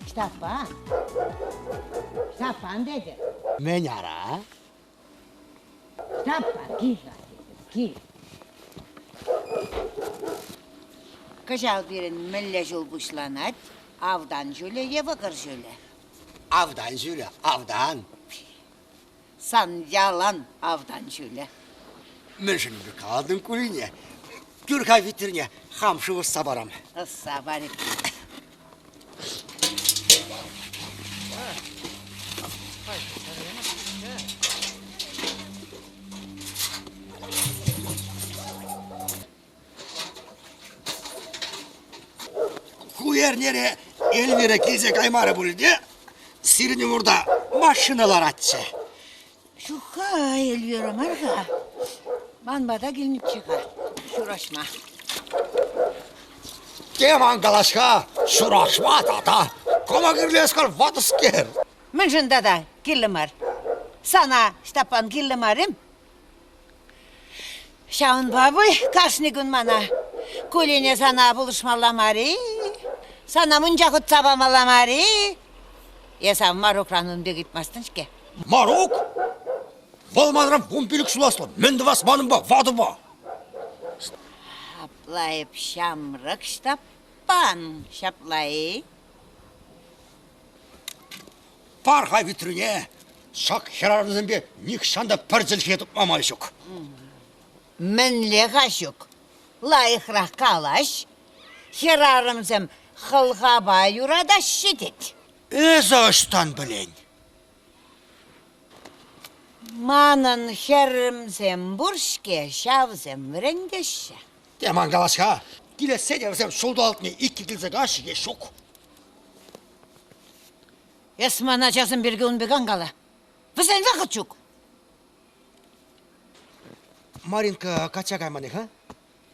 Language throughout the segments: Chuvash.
Ҫтаппан. Ҫтаппан тетӗп. Мӗн ара? Ҫтаппан, кил-ха тетӗп, кил. Кӑҫал пирӗн мӗнле ҫул пуҫланать? Автан ҫулӗ е вӑкӑр ҫулӗ? Автан ҫулӗ, автан. Сан ялан автан ҫулӗ. Мӗншӗн калатӑн Кулине? Кӳр-ха витрӗне, хам шыв ӑсса парам. Ӑсса парӗ. Ку эрнере Эльвира килсе каймарӗ пуль те, сирӗн умӑрта машина ларатчӗ. Ҫук-ха, Эльвира мар-ха. Ман пата килнӗччӗ-ха ҫураҫма. Тем ан калаҫ-ха, ҫураҫма тата. Кама кирлӗ-скар ватӑскер? Мӗншӗн тата кирлӗ мар? Сана, Ҫтаппан, кирлӗ мар-им? Ҫавӑнпа пуль кашни кун мана Кулине сана пулӑшмалла мар-и? Сана мунча хутса памалла мар-и? Эс ав Марукран ун пек ыйтмастӑн-ҫке. Марук? Вӑл манран 15 ҫул аслӑ. Мӗн тӑвас манӑнпа, ватӑпа? Апла эп ҫамрӑк Ҫтаппан, ҫапла-и? Пар-ха витрине, ҫак хӗрарӑмсемпе нихҫан та пӗр чӗлхе тупма май ҫук. Мӗнле-ха ҫук? Лайӑхрах калаҫ. Хӗрарӑмсем хӑлхапа юратаҫҫӗ тет. Эсӗ ӑҫтан пӗлен? Манӑн хӗрӗмсем пур-ҫке, ҫавсем вӗрентеҫҫӗ. Тем ан калаҫ-ха, килессе те вӗсем ҫулталӑкне иккӗ килсе каҫҫӗ те ҫук. Эс ман ачасем пирки ун пек ан кала. Вӗсен вӑхӑт ҫук. Маринка качча кайман-и-ха?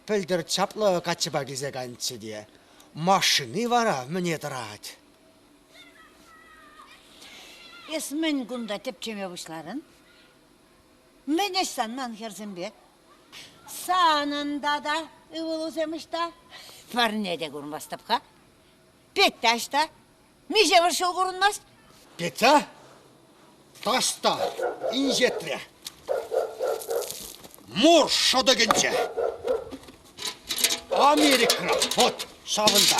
Пӗлтӗр чаплӑ каччӑпа килсе кайнӑччӗ те. Машини вара мӗне тӑрать? Эс мӗн кунта тӗпчеме пуҫларӑн? Мӗн ӗҫ сан ман хӗрсемпе? Санӑн тата ывӑлусем ӑҫта? Пӗрне те курмастӑп-ха. Петя ӑҫта? Миҫемӗш ҫул курӑнмасть? Петя? Таҫта, инҫетре. Мур шӑтӑкӗнче. Америкӑра, вот ҫавӑнта.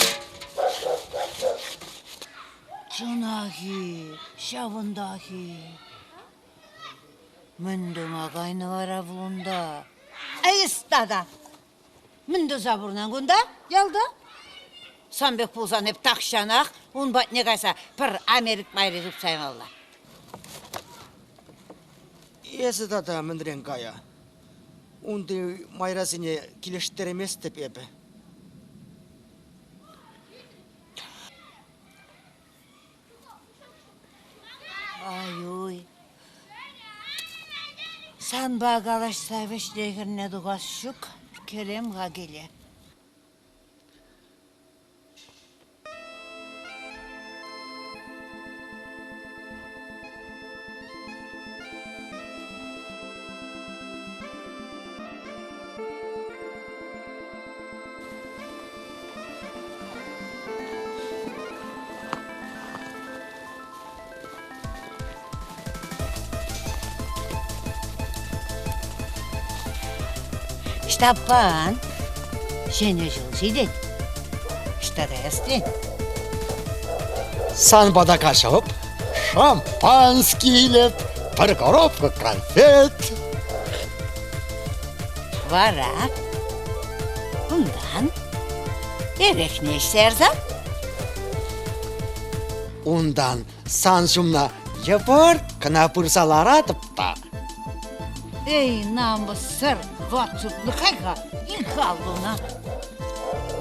Чӑнах-и, ҫавӑнтах-и? Мӗн тума кайнӑ вара вӑл унта? Эс тата! Мӗн туса пурӑнан кунта, ялта? Сан пек пулсан эп тахҫанах ун патне кайса пӗр Америк майри тупса ямалла. Эсӗ тата мӗнрен кая? Унти майрасене килӗштерместӗп эпӗ. Ай-уй, санпа калаҫса вӗҫне-хӗрне тухас ҫук, кӗрем-ха киле. Ҫтаппан, ҫӗнӗ ҫул ҫитет. Ӑҫта каяс тен? Сан пата каҫӑп, шампански илеп, пӗр коробка конфет. Вара унтан эрехне ӗҫсе ярсан? Унтан сан ҫумна йӑпӑрт кӑна пырса ларатӑп та. Эй, намӑссӑр, ватсутлӑ кай-ха, ил-ха аллуна.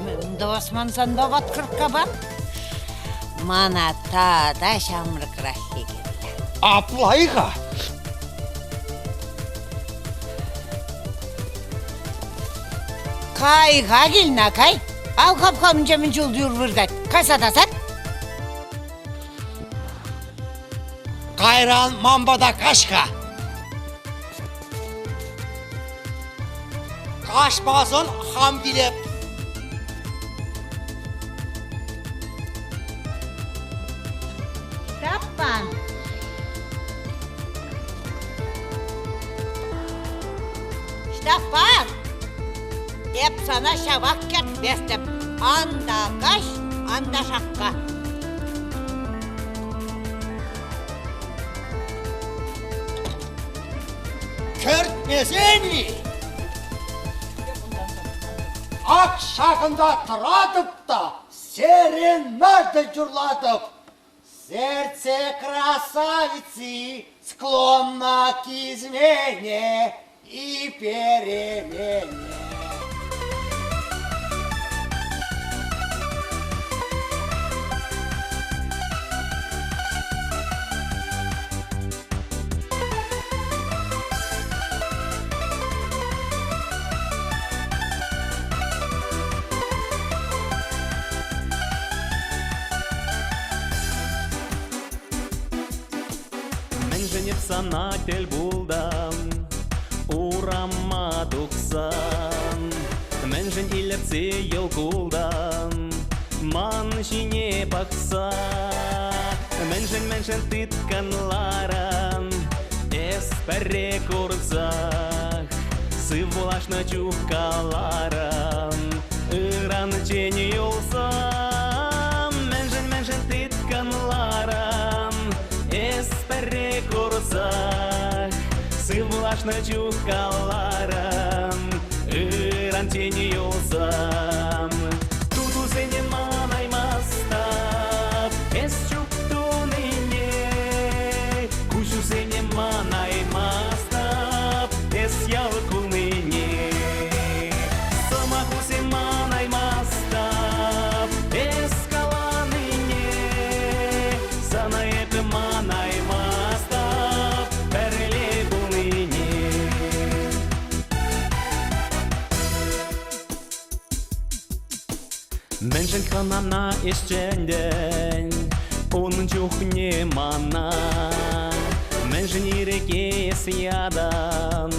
Мӗн тӑвас ман санпа ват кӑрккапа? Мана тата ҫамрӑкраххи кирлӗ. Апла-и-ха? Кай-ха килнӗ, кай. Ав хапхамӗнче мӗн чул юр выртать. Кайса тасат. Кайран ман пата каҫ-ха. Каҫмасан хам килеп. Ҫтаппан! Ҫтаппан! Эп сана ҫавах кӗртместӗп. Ан та каҫ, ан та шакка. Кӗртмесен-и? Ак ҫакӑнта тӑратӑп та серенада юрлатӑп. Сердце красавицы склонно к измене и перемене. Мӗншӗн эп сана тӗл пултӑм урама тухсан? Мӗншӗн илӗртсе йӑл култӑн ман ҫине пӑхса? Мӗншӗн, мӗншӗн тыткӑнларӑн эс пӗрре курсах? Сыв пулашнӑ чух каларӑн ыранччен юлсам. Мӗншӗн, мӗншӗн тыткӑнларӑн эс пӗрре курсах? Сыв пулашнӑ чух каларӑн ыранччен юлсам. Тутусене манаймастӑп эс чуп тунине, куҫусене манаймастӑп эс ял кулнине. Сӑмахусем манаймастӑп эс каланине, сана эпӗ манаймастӑп пӗрле пулнине. Мӗншӗн хӑнана ӗҫчентӗн ун чухне мана? Мӗншӗн ирӗке эс ятӑн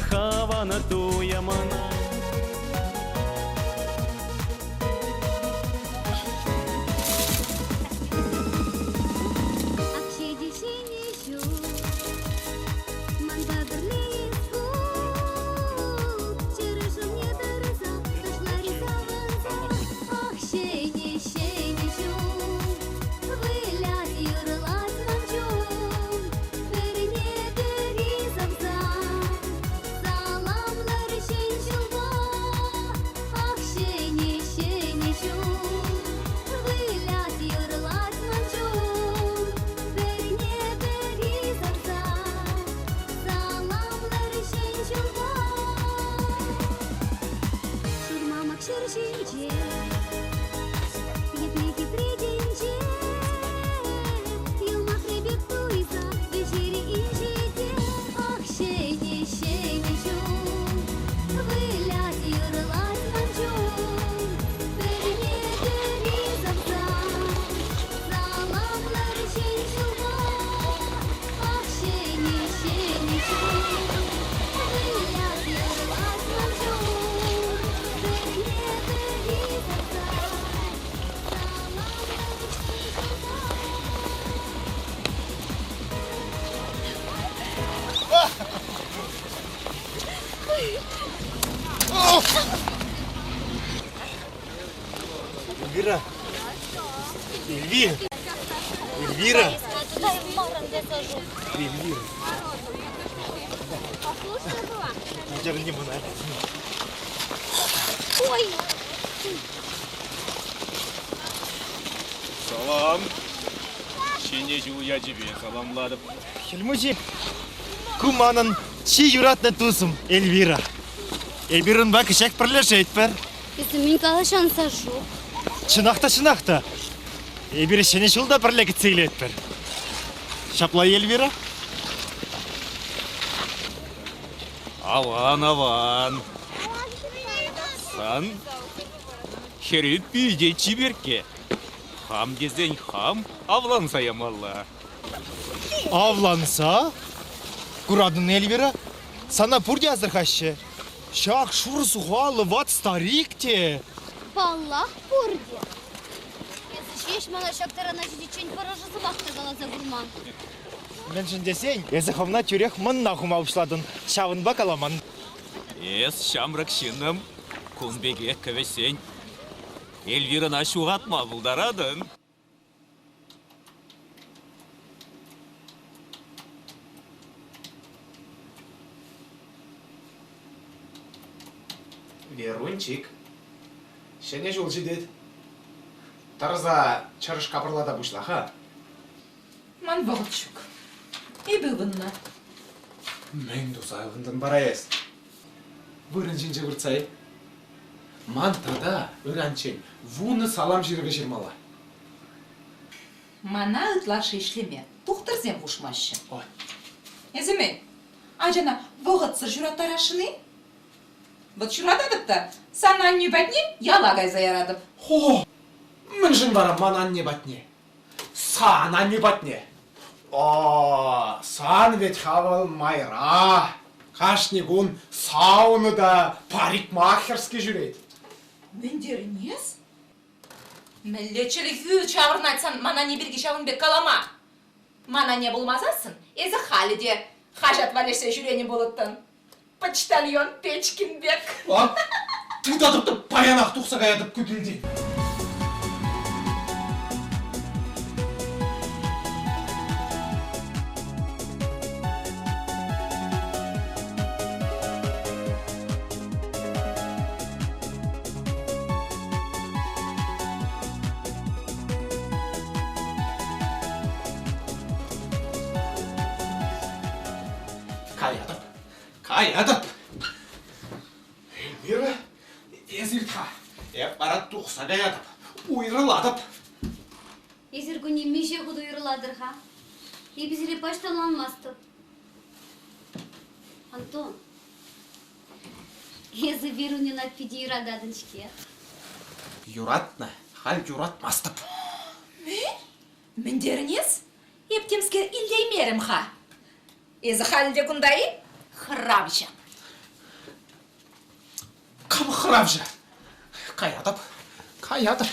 хӑвӑн туйӑмна? Общежитие ҫук, манпа пӗрле эс пул. Чӗрӗ шывне тӑрса ташларӗ савӑнса. Ах, ҫӗнӗ, ҫӗнӗ ҫул, вылять, юрлать ман чун. Пӗрне пӗри савса саламлар ҫӗн ҫулпа. Ах, ҫӗнӗ, ҫӗнӗ ҫул, вылять, юрлать ман чун. Пӗрне пӗри савса саламлар ҫӗн ҫулпа. Шурмамӑк ҫӗр ҫинче епле хитре тӗнче, юмахри пек туйса вӗҫер инҫете. Ах, ҫӗнӗ, ҫӗнӗ ҫул, вылять, юрлать ман чун. Пӗрне пӗри савса саламлар ҫӗн ҫулпа. Ах, ҫӗнӗ, ҫӗнӗ ҫул, вылять, юрлать ман чун. Пӗрне пӗри савса саламлар ҫӗн ҫулпа. Эльвира! Эльвира! Эльвира! Эльвира! Держи мана. Ой! Салам! Ҫӗнӗ ҫул ячӗпе саламлатӑп. Хӗл Мучи, ку манӑн чи юратнӑ тусӑм Эльвира. Эпир унпа кӗҫех пӗрлешетпӗр. Эсӗ мӗн калаҫан, Сашук? Чӑнах та, чӑнах та. Эпир Ҫӗнӗ ҫул та пӗрле кӗтсе илетпӗр. Ҫапла, Эльвира? Аван, аван. Сан хӗрӳ питӗ чиперкке. Хам тесен хам авланса ямалла. Авланса? Куратӑн, Эльвира, сана пурте асӑрхаҫҫӗ. Ҫак шур сухаллӑ ват старик те. Паллах, пурте. Эсӗ ҫеҫ мана ҫак тарана ҫитиччен пӗр ӑшӑ сӑмах та каласа курман. Мӗншӗн тесен эсӗ хӑвна тӳрех мӑнна хума пуҫлатӑн, ҫавӑнпа каламан. Эс ҫамрӑк ҫыннӑм, кун пекех кӗвӗҫсен Эльвирӑна ҫухатма пултаратӑн. Верунчик, ҫӗнӗ ҫул ҫитет. Тӑрса чӑрӑш капӑрлата пуҫла-ха. Ман вӑхӑт ҫук. Эпӗ ывӑннӑ. Мӗн туса ывӑнтӑн вара эс? Вырӑн ҫинче выртса-и? Ман тата ыранччен вунӑ салам ҫырӑвӗ ҫырмалла. Мана ытлашши ӗҫлеме тухтӑрсем хушмаҫҫӗ. Эсӗ мӗн, ачана вӑхӑтсӑр ҫураттарасшӑн-и? Вӑт ҫурататӑп та сан аннӳ патне яла кайса яратӑп. Хо! Мӗншӗн вара ман анне патне? Сан аннӳ патне. О, сан вӗт-ха вӑл майра. Кашни кун сауна та парикмахерски ҫӳрет. Мӗн терӗн эс? Мӗнле чӗлхӳ ҫаврӑнать сан ман анне пирки ҫавӑн пек калама? Ман анне пулмасассӑн эсӗ халӗ те хаҫат валеҫсе ҫӳренӗ пулӑттӑн. Почтальон Печкин пек. А, тытатӑп та паянах тухса каятӑп ку килтен. Каятӑп. Каятӑп! Эльвира, эс ирт-ха. Эп вара тухса каятӑп. Уйрӑлатӑп. Эсир кунне миҫе хут уйрӑлатӑр-ха? Эпӗ сире пач та ӑнланмастӑп. Антон, эсӗ Веруньӑна питӗ юрататӑн-ҫке. Юратнӑ, халь юратмастӑп. Мӗн? Мӗн терӗн эс? Эп темскер илтеймерӗм-ха. Эсӗ халь те кунта-и? Хӑравҫӑ. Кам хӑравҫӑ? Каятӑп, каятӑп.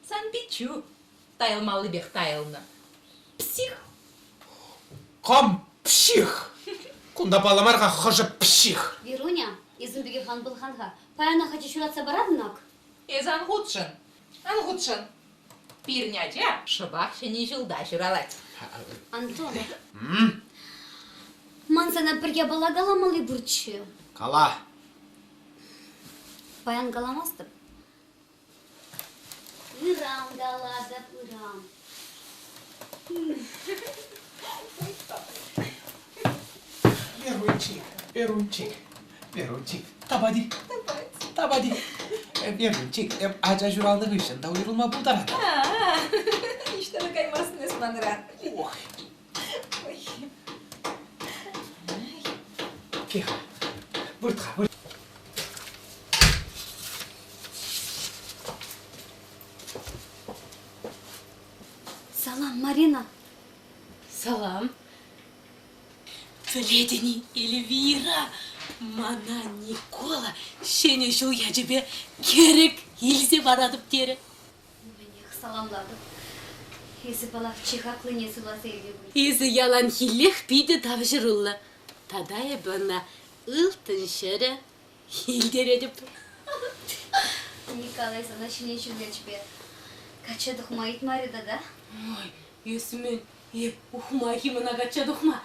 Сан пиччӳ тайӑлмаллипех тайӑлнӑ. Псих. Кам псих? Кунта паллӑ мар-ха хӑшӗ псих. Веруня, эсӗ пекех ан пӑлхан-ха. Паянах ача ҫуратса паратӑн ак. Эсӗ ан хутшӑн. Ан хутшӑн. Пирӗн ача шӑпах ҫӗнӗ ҫулта ҫуралать. Антон, ман сана пӗр япала каламалли пурччӗ. Кала. Паян каламастӑп. Ыран калатӑп, ыран. Верунчик, Верунчик, Верунчик, тапать-и? Тапать-и? Верунчик, эп ача ҫуралнӑ хыҫҫӑн та уйрӑлма пултаратӑп. Ниҫта та каймастӑн эс манран. Ох. Тихо. Вырт-ха, вырт. Салам, Марина. Салам. Пӗлетӗн-и, Эльвира, мана Никола Ҫӗнӗ ҫул ячӗпе кӗрӗк илсе паратӑп терӗ. Мӗнех саламлатӑп. Эсӗ, паллах, чи хаклине суйласа илнӗ пуль. Эсӗ яланхиллех питӗ тавҫӑруллӑ. Тата эпӗ ӑна ылтӑн ҫӗрӗ илтеретӗп. Николай сана ҫӗнӗ ҫул ячӗпе качча тухма ыйтмарӗ тата? Ой, эс мӗн, эп ухмах-и мана качча тухма?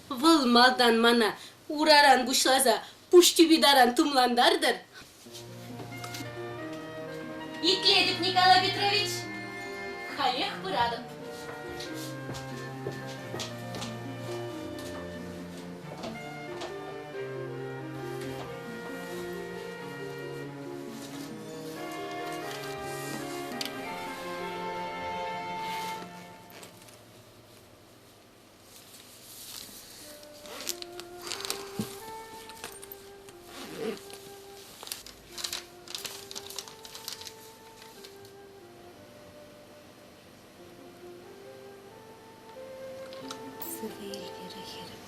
Вӑл малтан мана ураран пуҫласа пуҫ тӳпи таран тумлантартӑр. Итлетӗп, Николай Петрович. Халех пыратӑп. Сывӑ Эльвира хӗрӗм.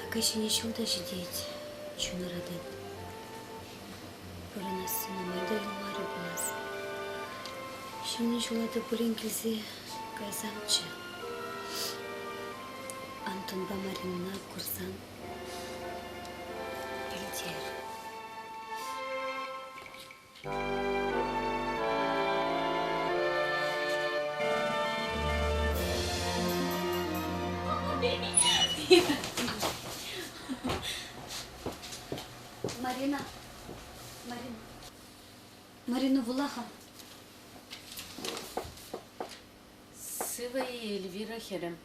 Акӑ ҫӗнӗ ҫул та ҫитет, чун ыратать. Пурӑнасси нумай та юлмарӗ пулас. Ҫӗнӗ ҫула та пулин килсе кайсамччӗ. Антонпа Маринӑна курсан пӗлтер. Марина, Марина, Марина, вула-ха. Сывӑ-и, Эльвира хӗрӗм.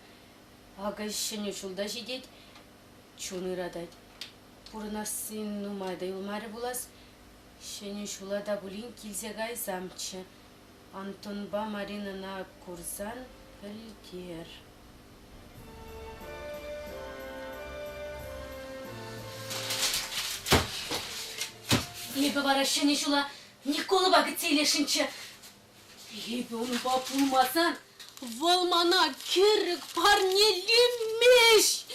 Акӑ ҫӗнӗ ҫул та ҫитет, чун ыратать. Пурӑнасси нумай та юлмарӗ пулас. Ҫӗнӗ ҫула та пулин килсе кайсамччӗ. Антонпа Маринӑна курсан пӗлтер. Эпӗ вара ҫӗнӗ ҫула Николӑпа кӗтсе илесшӗнччӗ. Эпӗ унпа пулмасан вӑл мана кӗрӗк парнелемест.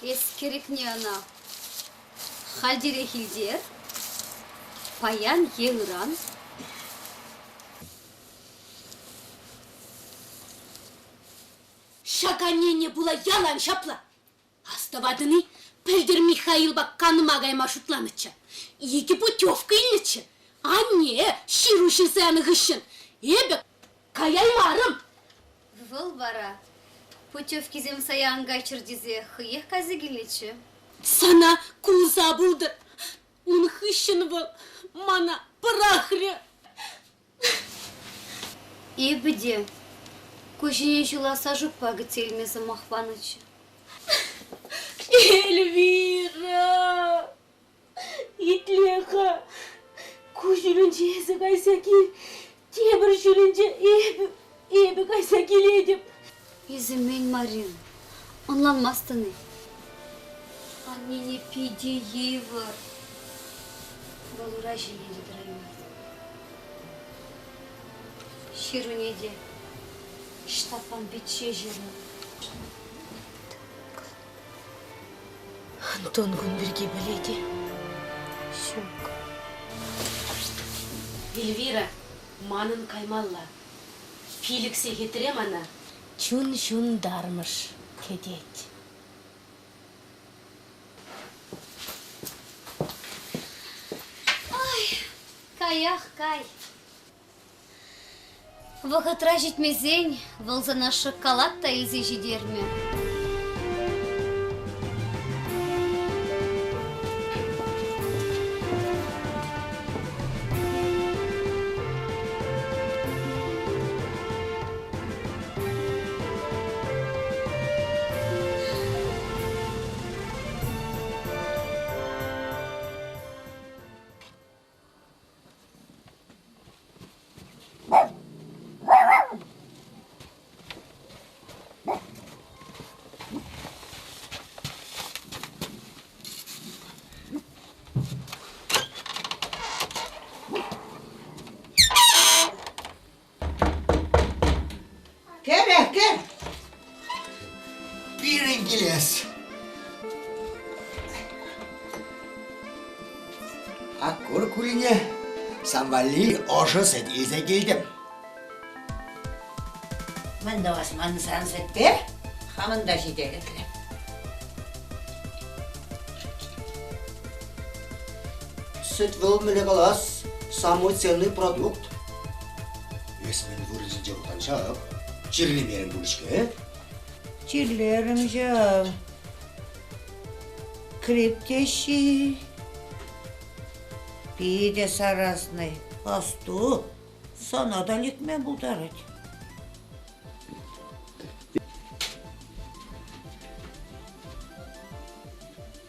Эс кӗрӗкне ӑна хальтерех илтер, паян е ыран. Ҫак аннене пула ялан ҫапла. Астӑватӑн-и, пӗлтӗр Михаилпа канма кайма шутланӑччӗ. Икӗ путевка илнӗччӗ. Анне ҫыру ҫырса янӑ хыҫҫӑн эпӗ каяймарӑм. Вӑл вара путевкисем сая ан кайччӑр тесе хӑех кайса килнӗччӗ. Сана кулса пултӑр. Ун хыҫҫӑн вӑл мана пӑрахрӗ. Эпӗ те ку ҫӗнӗ ҫула Сашукпа кӗтсе илме сӑмах панӑччӗ. Эльвира! Итле-ха, ку ҫулӗнче эсӗ кайса кил, тепӗр ҫулӗнче эпӗ, эпӗ кайса килетӗп. Эсӗ мӗн, Марин, ӑнланмастӑн-и? Аннене питӗ йывӑр. Вӑл ура ҫине те тӑраймасть. Ҫыруне те Ҫтаппан пичче ҫырнӑ. Антон кун пирки пӗлет-и? Ҫук. Эльвира, манӑн каймалла. Пилӗк сехетре мана чун ҫунтармӑш кӗтет. Ай, каях кай. Вӑхӑтра ҫитмесен вӑл сана шӑккалат та илсе ҫитермӗ. Кӗр, кӗр! Пирӗн килес. Аккур кулине сан валли ӑшӑ сӗт илсе килтӗм. Мӗн тӑвас ман сан сӗтпе? Хамӑн та ҫителӗклӗ. Сӗт вӑл мӗнле калас, самый ценный продукт. Эс мӗн вырӑнсенче вӑтанчак? Чирлемерӗн пуль-ҫке? Чирлерӗм ҫав. Грипп теҫҫӗ-и? Питӗ сараснӑй. Асту, сана та лекме пултарать.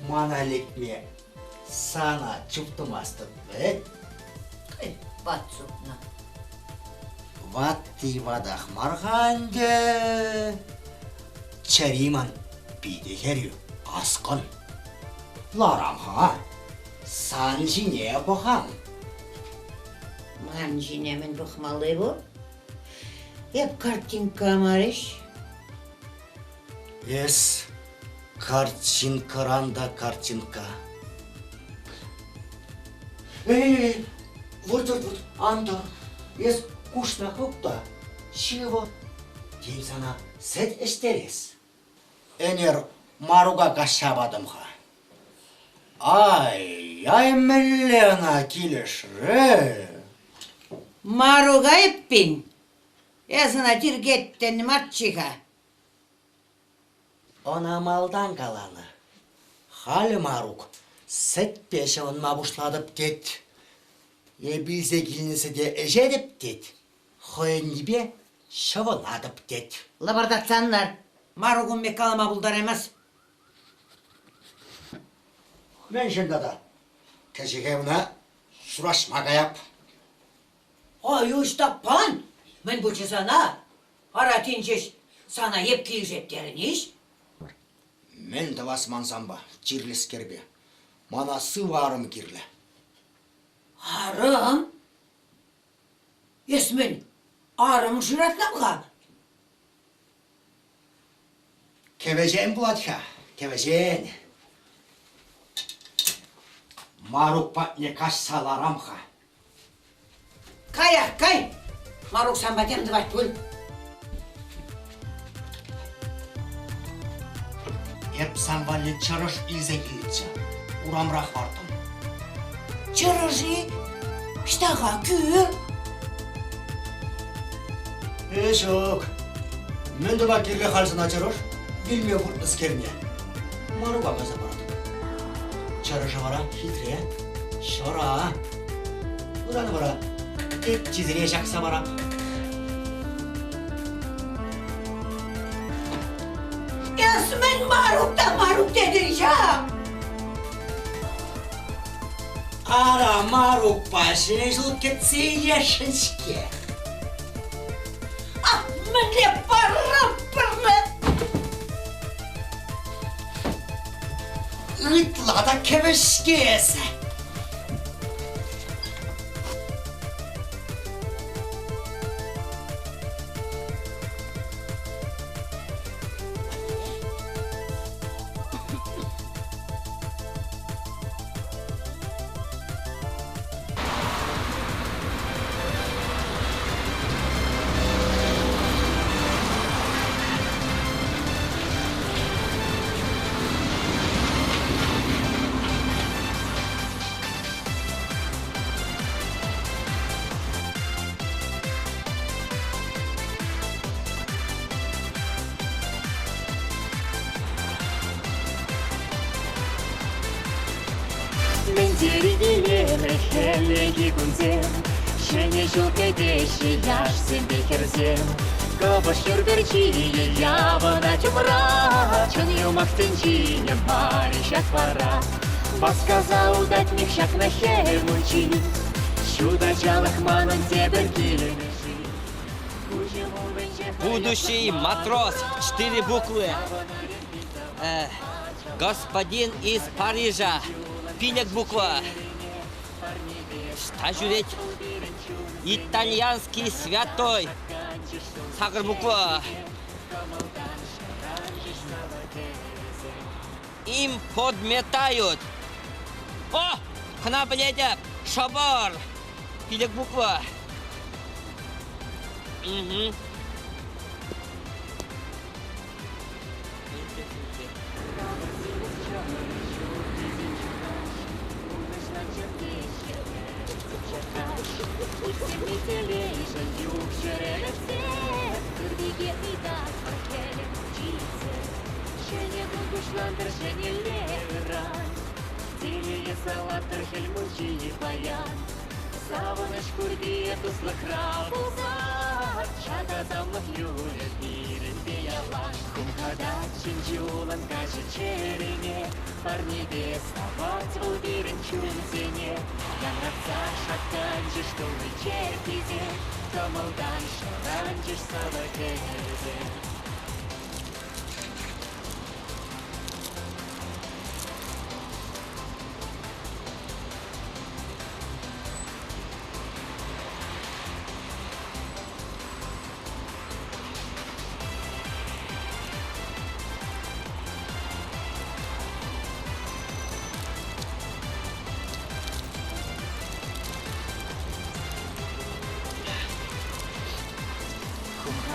Мана лекме сана чуптумастӑп вӗт. Ват супнӑ. Ватти ватах мар-ха ӗнтӗ. Чӗри ман питӗ хӗрӳ, каскӑн. Ларам-ха, сан ҫине пӑхам. Ман ҫине мӗн пӑхмалли пур? Эп картинка мар-иҫ. Эс картинкӑран та картинка. Эй, вырт, вырт, вырт, ан тӑр. Эс куҫна хып та ҫывӑр. Тен сана сӗт ӗҫтерес. Ӗнер Марука каҫса патӑм-ха. Ай-яй, мӗнле ӑна килӗшрӗ! Марука эппин, эс ӑна тиркеттӗн марччӗ-ха. Ӑна малтан каланӑ. Халӗ Марук сӗтпе ҫӑвӑнма пуҫлатӑп тет. Эп илсе килнӗ сӗте ӗҫетӗп тет, хӑйӗннипе ҫӑвӑнатӑп тет. Лӑпӑртатса ан лар. Марук ун пек калама пултараймасть. Мӗншӗн тата? Кӗҫӗхе ӑна ҫураҫма каяп. Ай, Ҫтаппан, мӗн пулчӗ сана? Ара, тин ҫеҫ сана эп килӗшеттернӗ-иҫ. Мӗн тӑвас ман санпа, чирлӗскерпе? Мана сывӑ арӑм кирлӗ. Арӑм? Эс мӗн, арӑм шыратнам-ха? Кӗвӗҫен пулать-ха, кӗвӗҫен. Марук патне каҫса ларам-ха. Каях, кай! Марук санпа тем тӑвать пуль. Эп сан валли чӑрӑш илсе килнӗччӗ. Урамрах лартӑм. Чӑрӑш-и? Ӑҫта-ха кӳр? Э, ҫук. Мӗн тума кирлӗ халь сана чӑрӑш? Вилме выртнӑскерне. Марука кайса паратӑп. Чӑрӑшӗ вара хитре, ҫӑра. Ыран вара тетчисене ҫакса парап. Эс мӗн Марук та Марук тетӗн ҫав? Ара, Марукпа ҫӗнӗ ҫул кӗтсе илесшӗн-ҫке. Ах, мӗнле парӑпӑр! Ытла та кӗвӗҫке эсӗ. Мӗн тери илемлӗ хӗллехи кунсем, Ҫӗнӗ ҫул кӗтеҫҫӗ яшсемпе хӗрсем. Кӑпӑш юр пӗрчийӗ явӑнать умра, Чӑн юмах тӗнчине мар-и ҫак вара? Васкаса утать нихҫакна хӗл мучи, Ҫут ачалӑх манӑн тепӗр килӗ-ши? Будущий матрос, четыре буквы. Господин из Парижа, пилӗк буква. Ӑҫта ҫӳрет? Итальянский святой, сакӑр буква. Им подметают. О, кӑна пӗлетӗп, шӑпӑр, пилӗк буква. Угу. Савӑнӑҫ курки туслӑхра пулса, Ҫак асамлӑх юлӗ пирӗнпе ялан. Хумхатать ҫын чулӑн каҫӗ чӗрене, Парнепе савать вӑл пирӗн чунсене. Янратса шакканчӗҫ тулли черккисем, Кӑмӑлтан шӑранчӗҫ сӑвӑ кӗвӗсем.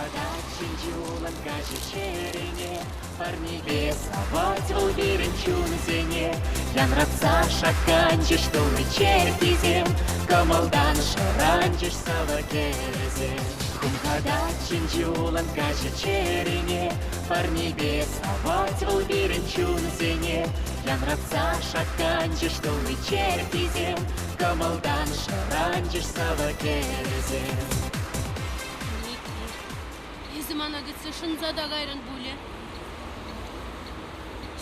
Хумхатать ҫын чулӑн каҫӗ чӗрене, Парнепе савать вӑл пирӗн чунсене. Янратса шакканчӗҫ тулли черккисем, Кӑмӑлтан шӑранчӗҫ сӑвӑ кӗвӗсем. Хумхатать ҫын чулӑн каҫӗ чӗрене, Парнепе савать вӑл пирӗн чунсене. Янратса шакканчӗҫ тулли черккисем, Кӑмӑлтан шӑранчӗҫ сӑвӑ кӗвӗсем. Ники, эсӗ мана кӗтсе шӑнса та кайрӑн пулӗ.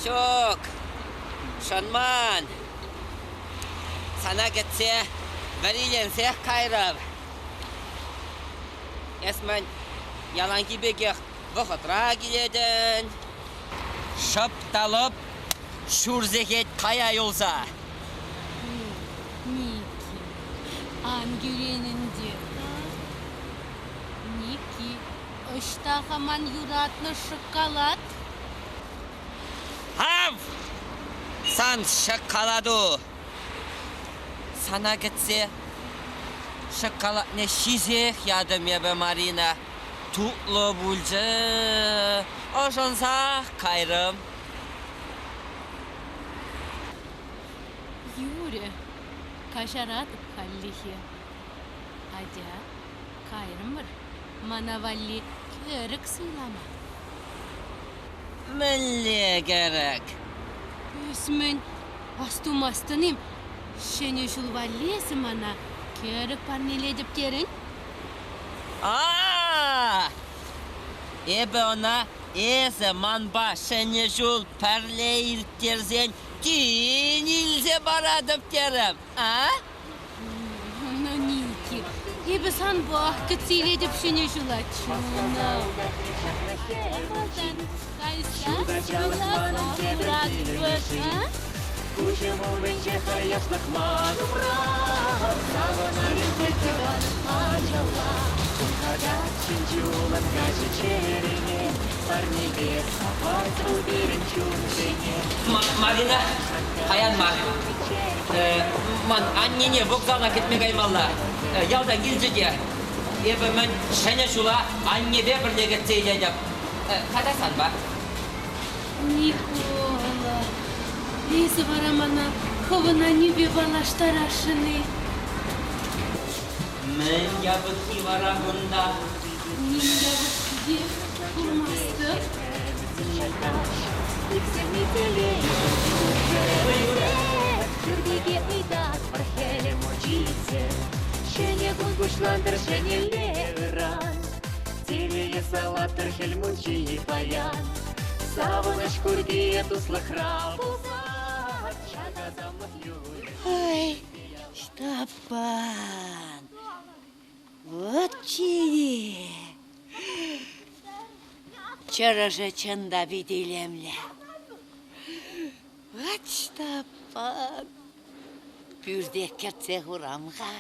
Ҫук, шӑнман. Сана кӗтсе вӗриленсех кайрӑм. Эс мӗн, яланхи пекех вӑхӑтра килетӗн? Шӑп та лӑп ҫур сехет кая юлса. Ники, ан кӳрен ӗнтӗ. Ники, ӑҫта-ха ман юратнӑ шӑккалат? Ав! Сан шӑккалату! Сана кӗтсе шӑккалатне ҫисех ятӑм эпӗ, Марина. Тутлӑ пулчӗ, ӑшӑнсах кайрӑм. Юрӗ, каҫаратӑп хальлӗхе. Атя, кайрӑмӑр, мана валли кӗрӗк суйлама. Мӗнле кӗрӗк? Ӳсмӗн, астумастӑн-им, Ҫӗнӗ ҫул валли эсӗ мана кӗрӗк парнелетӗп терӗн? А-а-а! Эпӗ ӑна эсӗ манпа Ҫӗнӗ ҫул пӗрле ирттерсен тин илсе паратӑп терӗм, а? Ну, Ники, эпӗ санпах кӗтсе илетӗп Ҫӗнӗ ҫула, чунӑм. Кайса суйласа хуратпӑр, а? Куҫӑм умӗнче хаяшлӑх ман умра. Савӑнар тӑван ачалла. Хумхатать ҫын чулӑн каҫӗ чӗрене. Парнепе савать вӑл пирӗн чунсене. Марина, паян мар. Ман аннене вокзала кӗтме каймалла. Ялта килчӗ те. Эпӗ мӗн Ҫӗнӗ ҫула аннепе пӗрле кӗтсе илетӗп. Тата санпа. Микола, эсӗ вара мана хӑвӑн аннӳпе паллаштарасшӑн-и? Мӗн япӑххи вара кунта? Ним япӑххи те курмастӑп. Пӳртеке ыйтатпӑр хӗле мучисем. Ҫӗнӗ кун пуҫлантӑр ҫӗнӗлле ыран. Телее салаттӑр Хӗл Мучи паян. Савӑнӑҫ курки туслӑхра пулсан, ҫак асамлӑх юрӗ. Ой, Ҫтаппан, вот чие! Чӑрӑшӗ чӑн та пит илемлӗ. Вот Ҫтаппан, пӳрте кӗртсе хурам-ха.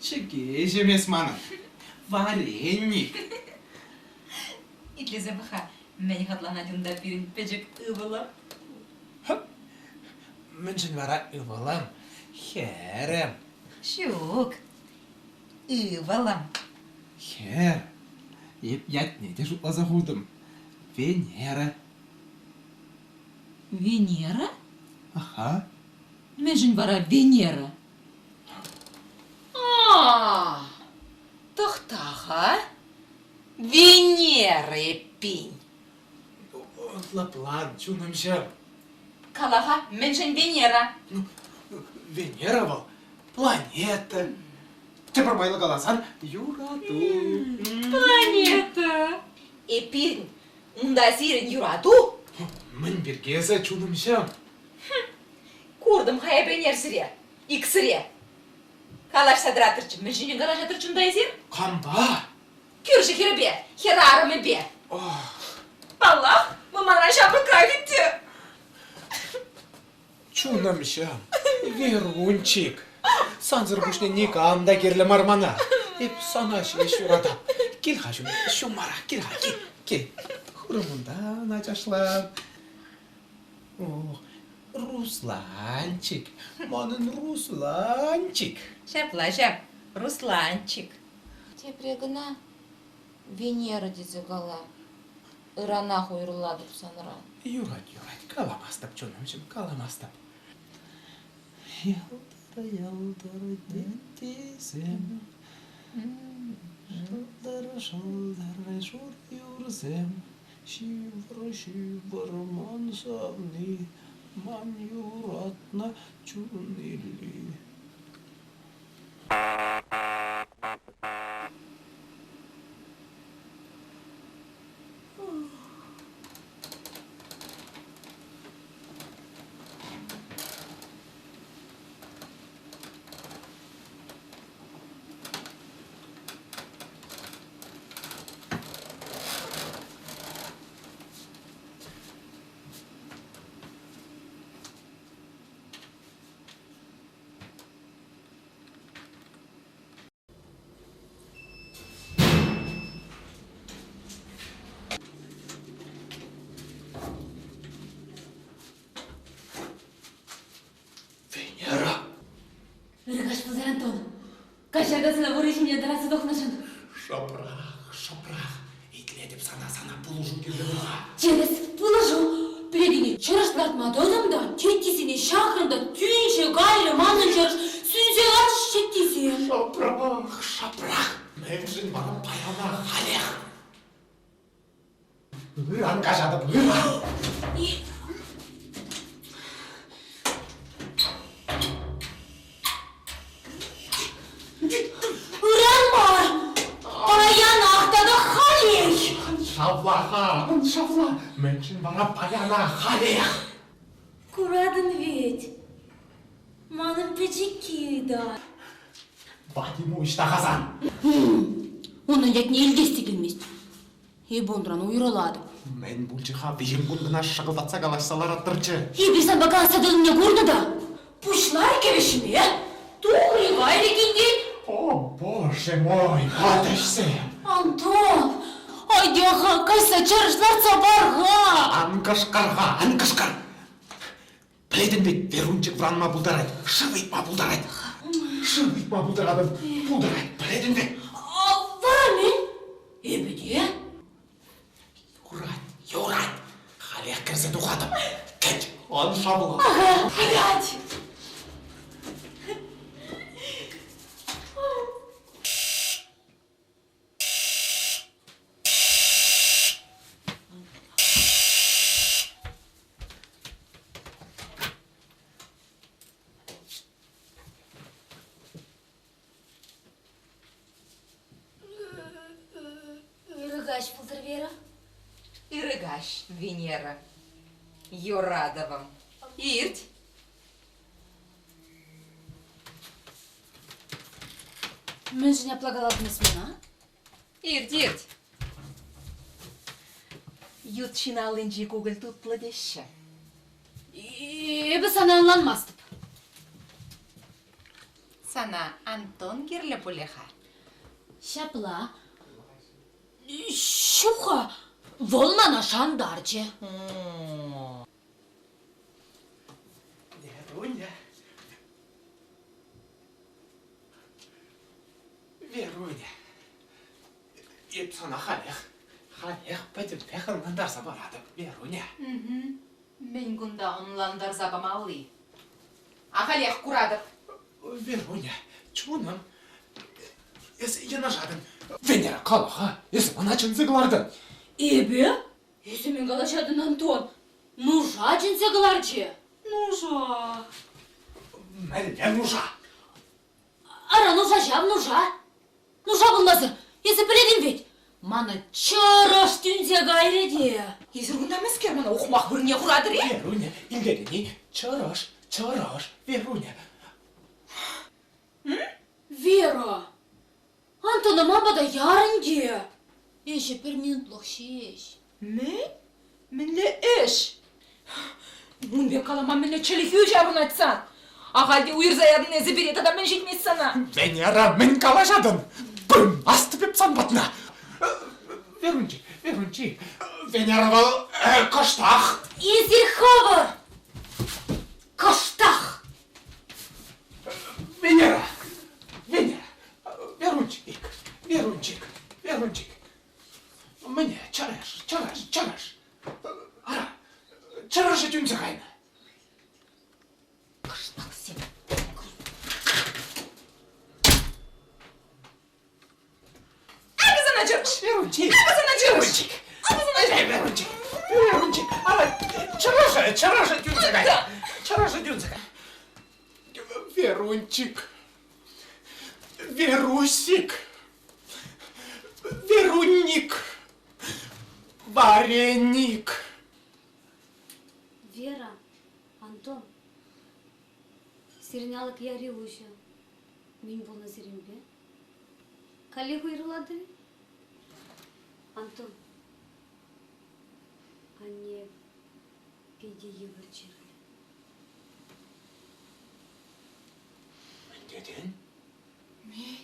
Чӗкеҫӗм эс манӑн, вареник. Итлесе пӑх-ха, мӗн хӑтланать унта пирӗн пӗчӗк ывӑлӑм? Мӗншӗн вара ывӑлӑм, хӗрӗм? Ҫук, ывӑлӑм. Хӗр, эп ятне те шутласа хутӑм. Венера. Венера? Аха. Мӗншӗн вара Венера? А, тӑхта-ха. Венера эппин. Лӑплан, чунӑмҫӑм. Кала-ха, мӗншӗн Венера? Венера вӑл планета. Тепӗр майлӑ каласан, юрату. Планета. Эппин, унта сирӗн юрату? Мӗн пирки эсӗ, чунӑмҫӑм? Куртӑм-ха эпӗ ӗнер сире, иксӗре. Калаҫса тӑратӑрччӗ. Мӗн ҫинчен калаҫатӑрччӗ унта эсир? Кампа? Кӳршӗ хӗрӗпе, хӗрарӑмӗпе. Паллах, вӑл манран ҫамрӑкрах ӗнтӗ. Чунӑмҫӑм, Верунчик, сансӑр пуҫне никам та кирлӗ мар мана. Эп сана ҫеҫ юратап. Кил-ха ҫумарах, кил-ха, кил, кил. Хырӑмунтан ачашлан. Ох, Русланчик, манӑн Русланчик. Ҫапла ҫав, Русланчик. Тепре кӑна Венера тесе кала. Ыранах уйрӑлатӑп санран. Юрать, юрать, каламастӑп, чунӑмҫӑм, каламастӑп. Йӑлтӑр-йӑлтӑр теттисем, шӑлтӑр-шӑлтӑр шур юрсем, ҫывӑр-ҫывӑр ман савни, ман юратнӑ чун илли. Венера! Ырӑ каҫ пултӑр, Антон. Каҫар касса вырӑн ҫине тӑратса тухнӑшӑн. Шӑпрах, шӑпрах. Итлетӗп сана, сана пулӑшу кирлӗ пулха. Тӗрӗс, пулӑшу. Пӗлекене чӑрӑш лартма тӑтӑм та, теттисене ҫакрӑм та тӳнчӗ кайрӗ манӑн чӑрӑш, сӳнсе ларчӗҫ теттисем. Шӑпрах, шӑпрах. Мӗншӗн мана паяна халех? Ыран каҫатӑп, ыран. Ыран мар, паянах тата халех. Шавла-ха, шавла. Мӗншӗн вара паянах, халех? Куратӑн вӗт, манӑн пӗчӗкки ыйтать. Вадиму ӑҫта-ха сан? Унӑн ятне илтес те килмест. Эпӗ унран уйрӑлатӑп. Мӗн пулчӗ-ха виҫӗм кун кӑна шӑкӑлтатса калаҫса лараттӑрччӗ? Эпир санпа калаҫса тӑнине курнӑ та пуҫларӗ кӗвӗҫме. Тухрӗ кайрӗ килтен. О, боже мой, ватӑҫсем! Антон, айта-ха, кайса чӑрӑш лартса пар-ха! Ан кӑшкӑр-ха, ан кӑшкӑр! Пӗлетӗн вӗт, Верунчик вӑранма пултарать, шыв ыйтма пултарать. Шыв ыйтма пултаратӑп, пултарать, пӗлетӗн вӗт. Вара мӗн? Эпӗ те. Юрать, юрать. Халех кӗрсе тухатӑп. Кӗт, ан шавла. Ага, юрать. Ырӑ каҫ пултӑр, Вера. Ырӑ каҫ, Венера. Юратӑвӑм. Ирт. Мӗншӗн апла калатӑн эс мана? Ирт, ирт. Ют ҫын аллинчи кукӑль тутлӑ теҫҫӗ. Эпӗ сана ӑнланмастӑп. Сана Антон кирлӗ пулӗ-ха. Ҫапла. Ҫук-ха, вӑл мана шантарчӗ. Веруня. Веруня. Эп сана халех, халех пӗтӗмпех ӑнлантарса паратӑп, Веруня. Мӗн кунта ӑнлантарса памалли? Ахалех куратӑп. Веруня, чунӑм, эс йӑнӑшатӑн. Венера, кала-ха, эсӗ мана чӗнсе кӑлартӑн. Эпӗ? Эсӗ мӗн калаҫатӑн, Антон? Нуша чӗнсе кӑларчӗ. Нуша. Мӗнле нуша? Ара, нуша ҫав, нуша. Нуша пулмасӑр, эсӗ пӗлетӗн вӗт, мана чӑрӑш тӳнсе кайрӗ те. Эсир кунта мӗскер мана ухмах вырӑнне хуратӑр-и? Веруня, илтетӗн-и? Чӑрӑш, чӑрӑш, Веруня. Вера, Антона ман пата яр ӗнтӗ. Ӗҫӗ пӗр минутлӑх ҫеҫ. Мӗн? Мӗнле ӗҫ? Ун пек калама мӗнле чӗлхӳ ҫаврӑнать сан? Ахаль те уйӑрса ятӑн эсӗ пире тата мӗн ҫитмест сана? Венера, мӗн калаҫатӑн? Пымастӑп эп сан патна. Верунчик, Верунчик, Венера вӑл кӑштах. Эсир хӑвӑр кӑштах. Венера, Венера, Верунчик, Верунчик, Верунчик. Мӗне, чӑрӑш, чӑрӑш, чӑрӑш. Ара, чӑрӑшӗ тӳнсе кайнӑ. Кӑштахсем. Акӑ сана чӑрӑш! Верунчик! Акӑ сана чӑрӑш! Верунчик! Акӑ сана чӑрӑш! Верунчик! Верунчик! Ара, чӑрӑшӗ, чӑрӑшӗ тӳнсе кайнӑ. Чӑрӑшӗ тӳнсе кайнӑ. Верунчик! Верусик! Верунник! Вареник! Вера, Антон, сирӗн алӑк яри уҫӑ. Мӗн пулнӑ сирӗнпе? Каллех уйрӑлатӑр-и? Антон, анне питӗ йывӑр чирлӗ. Мӗн тетӗн? Мӗн?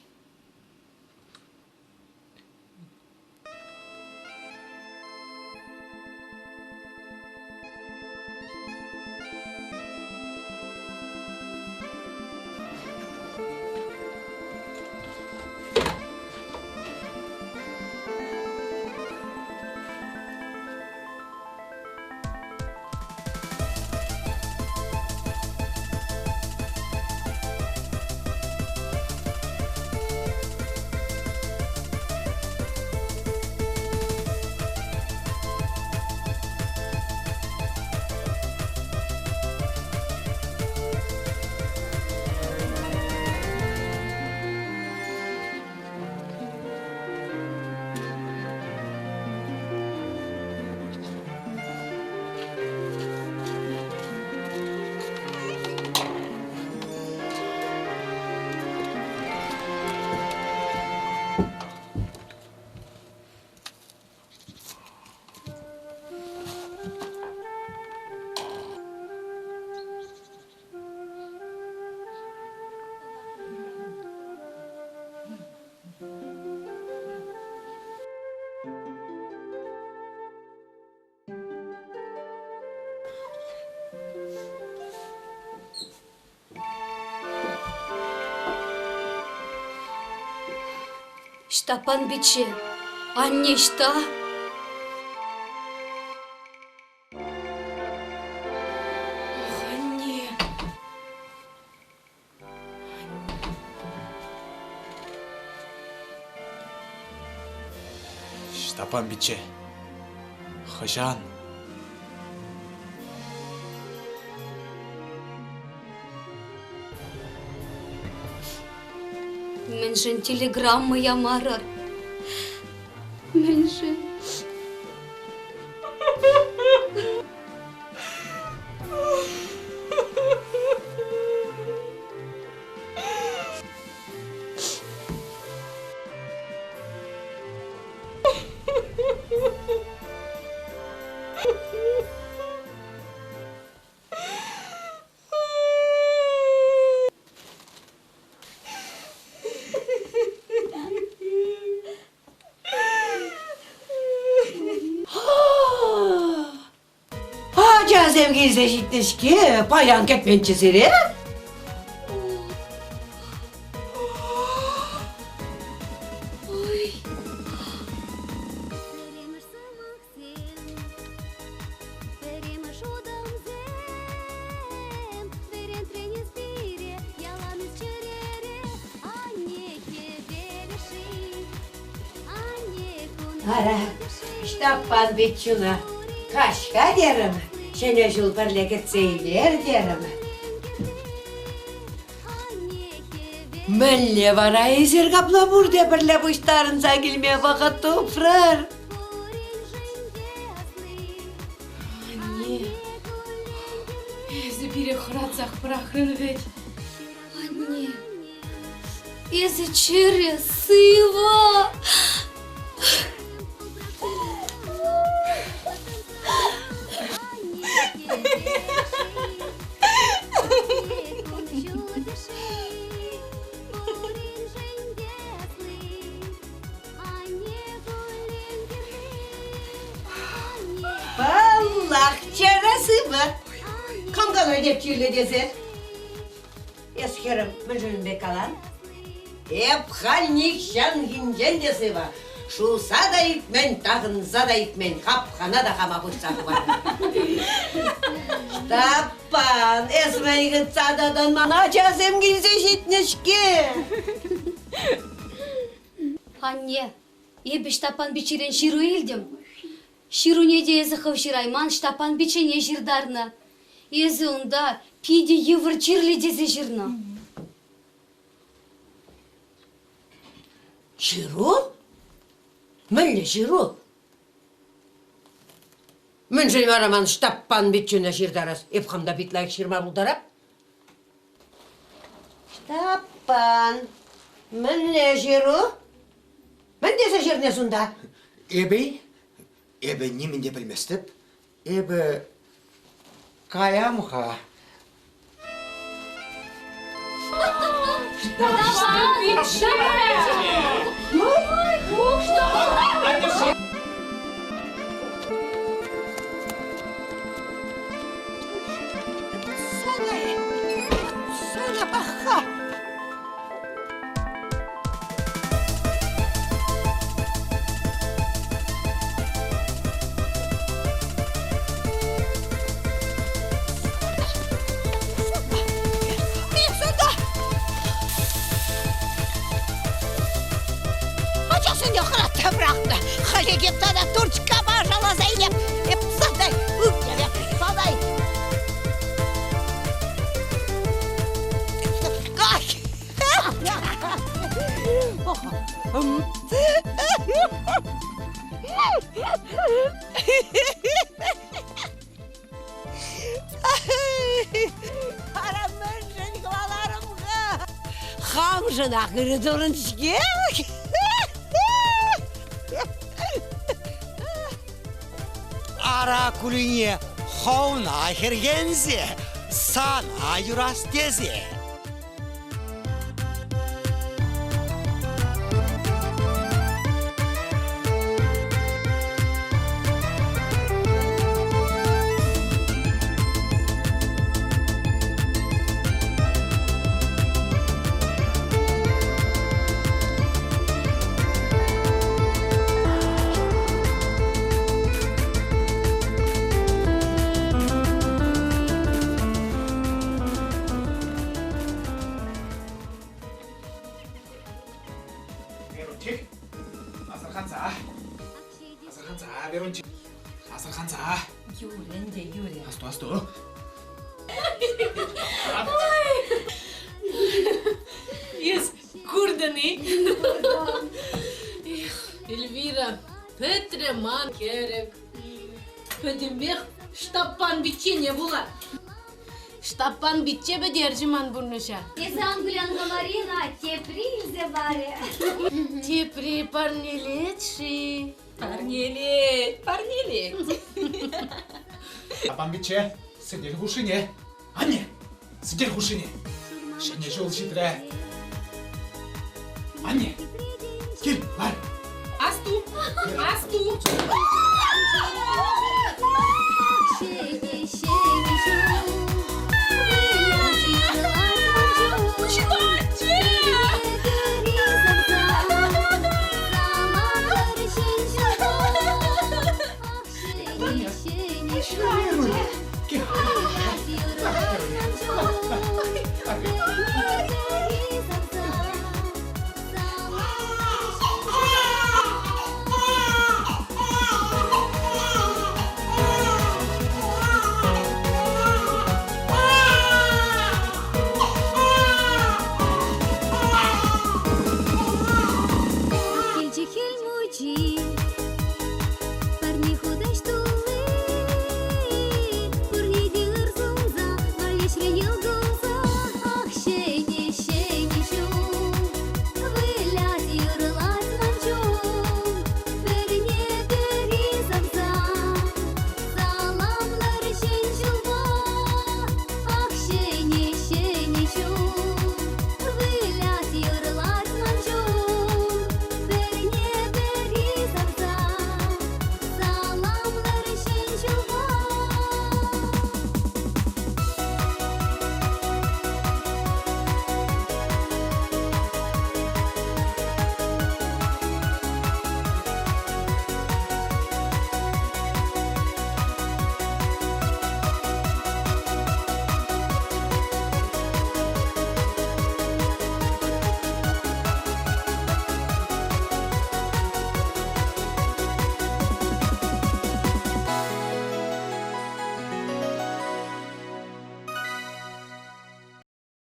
Ҫтаппан пичче, анне ӑҫта? Ох, анне! Ҫтаппан пичче, хӑҫан? Мӗншӗн телеграмма ямарӑр? Мӗншӗн? Ачасем килсе ҫитнӗ-ҫке, паян кӗтменччӗ сире. Ой. Пӗрремӗш утӑмсем вӗрентрен пире ялан чӗрере анне хӗвелӗ-ши? Ара, Ҫтаппан пиччӳна каҫка терӗм, Ҫӗнӗ ҫул пӗрле кӗтсе илер терӗм. Мӗнле вара эсир капла пурте пӗрле пуҫтарӑнса килме вӑхӑт тупрӑр? Анне, эсӗ пире хӑратсах пӑрахрӑн вӗт. Анне, эсӗ чӗрӗ, сывӑ! Паллах, чӗрӗ сывӑ. Кам калать эп чирлӗ тесе? Эс, хӗрӗм, мӗншӗн ун пек калан? Эп халь нихҫанхинчен те сывӑ. Шуса та ӳкмен, такӑнса та ӳкмен, хапхана та хама пусса хӑварнӑ. Ҫтаппан, эс мӗн хытса тӑтӑн, ман ачасем килсе ҫитнӗ-ҫке. Анне, эпӗ Ҫтаппан пиччерен ҫыру илтӗм. Ҫыруне те эсӗ хӑв ҫырайман, Ҫтаппан пиччене ҫыртарнӑ. Эсӗ унта питӗ йывӑр чирлӗ тесе ҫырнӑ. Ҫыру? Мӗнле ҫыру? Мӗншӗн вара ман Ҫтаппан пиччӳне ҫыртарас? Эп хам та пит лайӑх ҫырма пултарап. Ҫтаппан, мӗнле ҫыру? Мӗн тесе ҫырнӑ эс унта? Эпӗ-и? Эпӗ нимӗн те пӗлместӗп. Эпӗ каям-ха. Сана пӑх-ха! Ачасене хӑратса пӑрахнӑ. Халӗ эп тата турчкапа шаласа илеп. Эп садай, ӳкереп, садай. Ара мӗншӗн хӑваларӑм-ха? Хамшӑнах ырӑ турӑн-ҫке. Ара кулине хӑвна хӗрхенсе, сана юрас тесе. Верунчик, асӑрханса. Асӑрханса, Верунчик. Асӑрханса. Юрӗ ӗнтӗ, юрӗ. Асту, асту. Эс куртӑн-и? Эх, Эльвира, пӗтрӗ ман кӗрӗк. Пӗтӗмпех Ҫтаппан пиччене пула. Ҫтаппан пичче пӗтерчӗ ман пурнӑҫа. Эсӗ ан кулянха, Марина, тепри илсе парӗ. Тепри парнелет-ши? Парнелет, парнелет. Ҫтаппан пичче, сӗтел хушшине. Анне, сӗтел хушшине. Ҫӗнӗ ҫул ҫитрӗ. Анне.